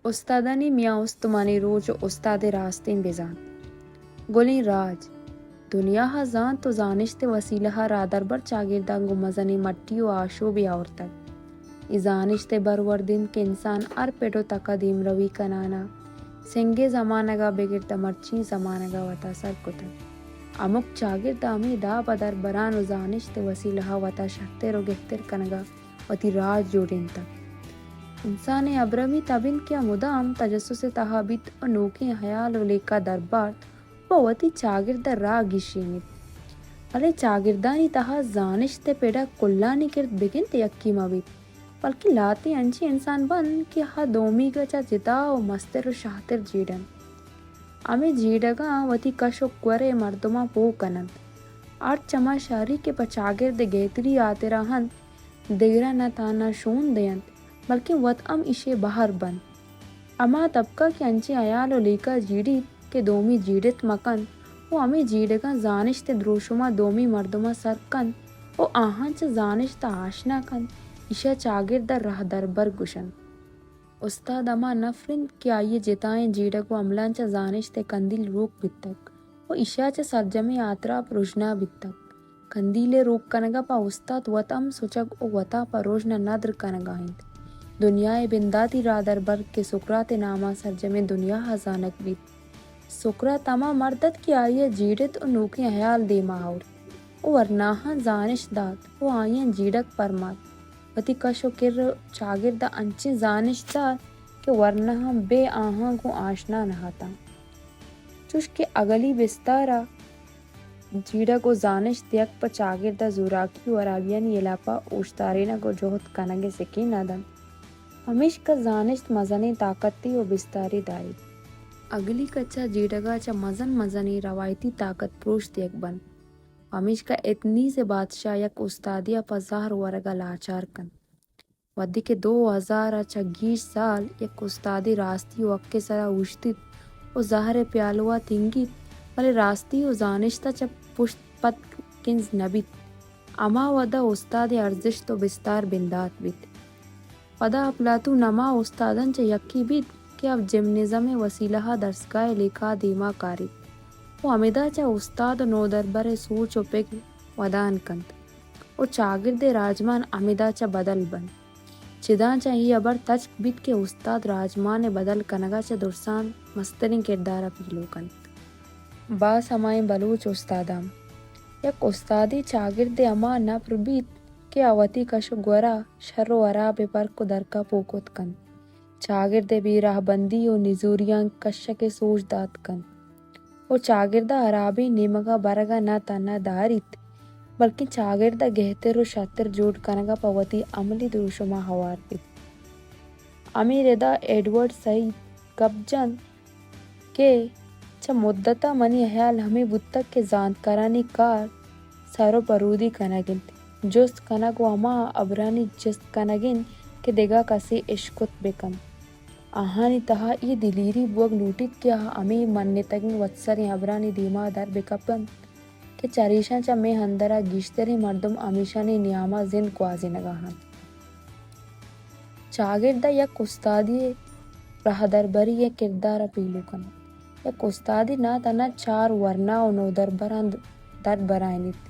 استادانی میان استمانی روچ ءُ استاد ءِ راستیں بزانت۔ گلیں راج، دنیا ءَ زانت ءُ زانشت ءِ وسیلہ ءَ راھدربر چاگرداں گوں مزنیں مٹی ءُ آشوبے آورتگ۔ اے زانشت ءِ برورد اِنت کہ انسان ہر پڑ ءُ تک ءَ دیمروی کنان ءَ سنگیں زمانگ ءَ بگر داں مرچی زمانگ ءَ وت ءَ سر کتگ۔ ہمک چاگرد ءَ ہمے داب ءَ دربران ءُ زانشت ءِ وسیلہ ءَ وت ءَ شرتر ءُ گہتر کنگ ءَ وتی راج جوڑینتگ۔ انسان ءِ ابرمی تب اِنت کہ آ مدام تجسس ءِ تہا بیت ءُ نوکیں ہیال ءُ لیکہ دربارت ءُ وتی چاگرد ءَ راہ گیشینیت۔ بلے چاگردانی تہا زانشت ءِ پڑ ءَ کلانی کرد بگند یکے مہ بیت، بلکیں لہتیں انچیں انسان بنت کہ آ دومیگ ءَ چہ جتا ءُ مستر ءُ شاہتر جیڑ اَنت۔ ہمے جیڑگاں وتی کش ءُ گور ءِ مردماں پوہ کن اَنت۔ ہرچ ہما شری کہ پہ چاگرد ءِ گہتری ءِ ہاترا اَنت، دگراں نہ تہنا شون دئینت، بلکیں وت ہم ایشی ءِ بہر بنت۔ ہما طبقہ کہ انچیں ہیال ءُ لیکہ جیڑیت کہ دومی جیڑت مہ کنت ءُ ہمے جیڑگاں زانشت ءِ دروشم ءَ دومی مردماں سر کنت ءُ آہاں چہ زانشت ءَ آشنا کنت، ایشی ءَ چاگرد ءِ راہدربر گوش اَنت۔ استاد ہما نفر اِنت کہ آئی ءِ جتائیں جیڑگ ءُ عملاں چہ زانشت ءِ کندیل روک بیتگ ءُ ایشی ءَ چہ سرجمیں آتراپ رژنا بیتگ۔ کندیل ءِ روک کنگ ءَ پہ استاد وت ہم سچگ ءُ وت ءَ پہ رژن ءَ ندر کنگ ءَ اِنت۔ دنیا ءِ بنداتی راہدربر کہ سقراط ءِ نام ءَ سرجمیں دنیا ءَ زانگ بیت۔ سقراط ہما مرد اَت کہ آئی ءَ جیڑت ءُ نوکیں ہیال دیم ءَ آورت ءُ ورناہاں زانشت دات ءُ آیاں جیڑگ پرمات۔ وتی کش ءُ کر ءُ چاگرد ءَ انچیں زانشت دات کہ ورناہاں بے آہاں گوں آشنا نہ اتاں۔ چوش کہ اگلی بستار ءَ جیڑگ ءُ زانشت یک پہ چاگرد ءَ زوراکی ءُ ہرابیانی ہلاپ ءَ اوشتارینگ ءُ جہد کنگ ءِ سکین ءَ دنت۔ پمیشکا زانشت مزنیں طاقتے ءُ بستارے داریت۔ اگلی کچ ءَ جیڑگ ءَ چہ مزن مزنیں روایتی طاقت پروش دیگ بنت۔ پمیشکا اتنیس ءِ بادشاہ یک استادے ءَ پہ زہر ورگ ءَ لاچار کنت۔ وھدے کہ دو ہزار ءَ چہ گیش سال یک استادے راستی ءُ حق ءِ سرا اوشتیت ءُ زہر ءِ پیالو ءَ تنگیت، بلے راستی ءُ زانشت ءَ چہ پشت پد کنز نہ بیت، ہما وھد ءَ استاد ءِ ارزشت ءُ بستار بندات بیت۔ پدا اپلاتون ہما استاداں چہ یکے بیت کہ آ جمنازم ءِ وسیلہ ءَ درسگاہ ءِ لیکہ ءَ دیما کاریت ءُ ہمدا چہ استاد ءُ نودربر ءِ سوچ ءُ پگر ودان کنت ءُ چاگرد ءِ راجمان ہمدا چہ بدل بنت۔ چداں چہ اے ہبر تچک بیت کہ استاد راجمان ءِ بدل کنگ ءَ چہ درساں مستریں کردار ءَ پیلو کنت۔ باز ہمائیں بلوچ استاداں، یک استادے چاگرد ءِ ہما نپر بیت کہ آ وتی کش ءُ گور ءَ شر ءُ ہراب ءِ پرک ءُ درک ءَ پوہ کت کنت۔ چاگرد ءِ بے راہبندی ءُ نزوریاں کشک ءِ سوج دات کنت ءُ چاگرد ءَ ہرابیں نیمگ ءَ برگ ءَ نہ تہنا داریت، بلکیں چاگرد ءَ گہتر ءُ شرتر جوڑ کنگ ءَ پہ وتی عملی دروشم ءَ ہوار بیت۔ ہمے ردا ایڈورڈ سعید گپ جنت کہ چہ مدت ءَ منی ہیال ہمے بوتگ کہ زانتکارانی کار سر ءُ پرودی کنگ اِنت، جست کنگ ءُ ہما ہبرانی جست کنگ اِنت کہ دگہ کسے اشکت بہ کنت۔ آہانی تہا اے دلیری بوگ لوٹیت کہ آ ہمے منتگیں وتسریں ہبرانی دیما در بہ کپ اَنت کہ چریشاں چہ مئے اندر ءَ گیشتریں مردم ہمیشانی نیام ءَ زند گوازینگ ءَ اَنت۔ چاگرد ءَ یک استادے ءِ راہدربری ءِ کردار ءَ پیلو کنت۔ یک استادے نہ تہنا چار ورنا ءُ نودربراں در برائینیت،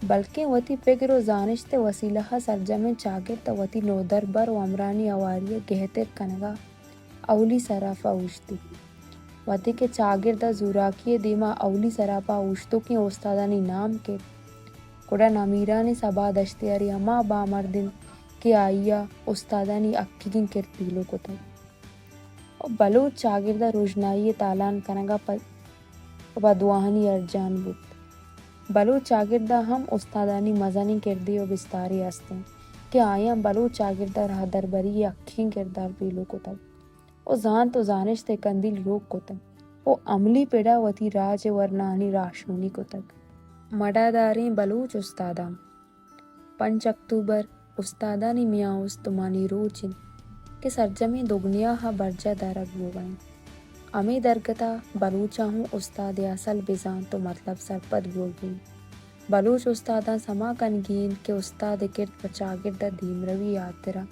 بلکیں وتی پگر ءُ زانشت ءِ وسیلہ ءَ سرجمیں چاگرد ءَ وتی نودربر ءُ ہمراہانی ہواری ءَ گہتر کنگ ءَ اولی سراپ ءَ اوشتیت۔ وھدے کہ چاگرد ءَ زوراکی ءِ دیما اولی سراپ ءَ اوشتوکیں استادانی نام کیت، گڑا نمیرانیں صبا دشتیاری ہما بامرد اِنت کہ آئی ءَ استادانی حقیقیں کرد پیلو کتگ ءُ بلوچ چاگرد ءَ رژنائی ءِ تالان کنگ ءَ پہ، پہ بدواہانی ارجان بوت۔ بلوچ چاگرد ءَ ہم استادانی مزنیں کردے ءُ بستارے است اِنت کہ آیاں بلوچ چاگرد ءَ راہدربری ءِ حقیقیں کردار پیلو کتگ ءُ زانت ءُ زانشت ءِ کندیل روک کتگ ءُ عملی پڑ ءَ وتی راج ءِ ورناہانی راہشونی کتگ۔ مڑاداریں بلوچ استاداں، پنچ اکتوبر استادانی میان استمانی روچ اِنت کہ سرجمیں دگنیا ءَ برجاہ دارگ بوگ ءَ اِنت۔ ہمے درگت ءَ بلوچاں ہوں استاد ءِ اصل بزانت ءُ مطلب سرپد بوگ بیت۔ بلوچ استاداں سما کنگی اِنت کہ استاد ءِ کرد پہ چاگرد ءِ دیمروی ءِ ہاترا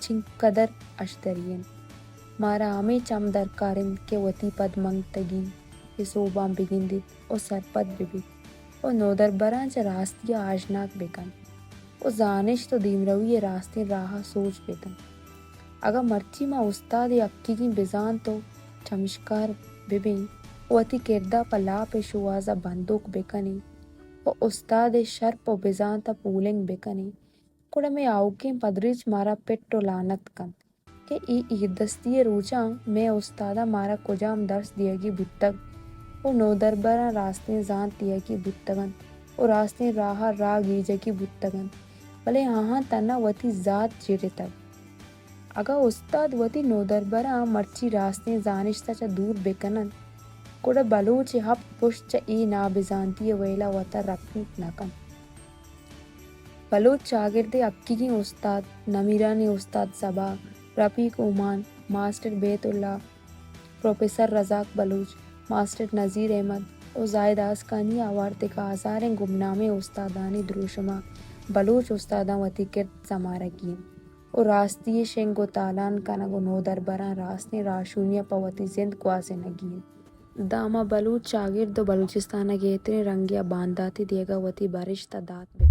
چنکدر اشتری اِنت۔ مارا ہمے چم درکار انت کہ وتی پدمنتگی ءِ سوباں بگندیت ءُ سرپد ببیت ءُ نودربراں چہ راستی ءَ آژناگ بکنت ءُ زانشت ءُ دیمروی ءِ راستیں راہ ءَ سوج بدنت۔ اگاں مرچی ما استاد ءِ حقیقیں بزانت ءُ چمشکار ببیں ءُ وتی کرد ءَ پہ لاپ ءِ شوہاز ءَ بندوک بکنیں ءُ استاد ءِ شرپ ءُ بزانت ءَ پولنگ بکنیں، گڑا مئے آؤکیں پدریچ مارا پٹ ءُ لعنت کنت کہ اے ایردستی ءِ روچاں مئے استاداں مارا کجام درس دیگی بوتگ ءُ نودربراں راستیں زانت دیگی بوتگ انت ءُ راستیں راہ ءَ راہ گیجگی بوتگ انت، بلے آہاں تھنا وتی زات جیڑتگ۔ اگاں استاد وتی نودربراں مرچی راستیں زانشت ءَ چہ دور بہ کن انت، گڑا بلوچ ءِ ہپت پشت چہ اے نابزانتی ءِ ویل ءَ وت ءَ رپیت نہ کنت۔ بلوچ چاگرد ءِ حقیقیں استاد، نمیرانیں استاد صبا، رفیق اومان، ماسٹر بیت اللہ، پروفیسر رزاق بلوچ، ماسٹر نذیر احمد ءُ زاہد آسکانی ءَ ہوار دگہ ہزاریں گمنامیں استادانی دروشم ءَ بلوچ استاداں وتی کرد سمارگی انت ءُ راستی ءِ شنگ ءُ تالان کنگ ءُ نودربراں راستیں راہشونی ءَ پہ وتی زند گوازینگی انت۔ داں ما بلوچ چاگرد ءُ بلوچستان ءَ گہتریں رنگے ءَ بانداتے دیگ ءَ وتی بھرشت ءَ دات بہ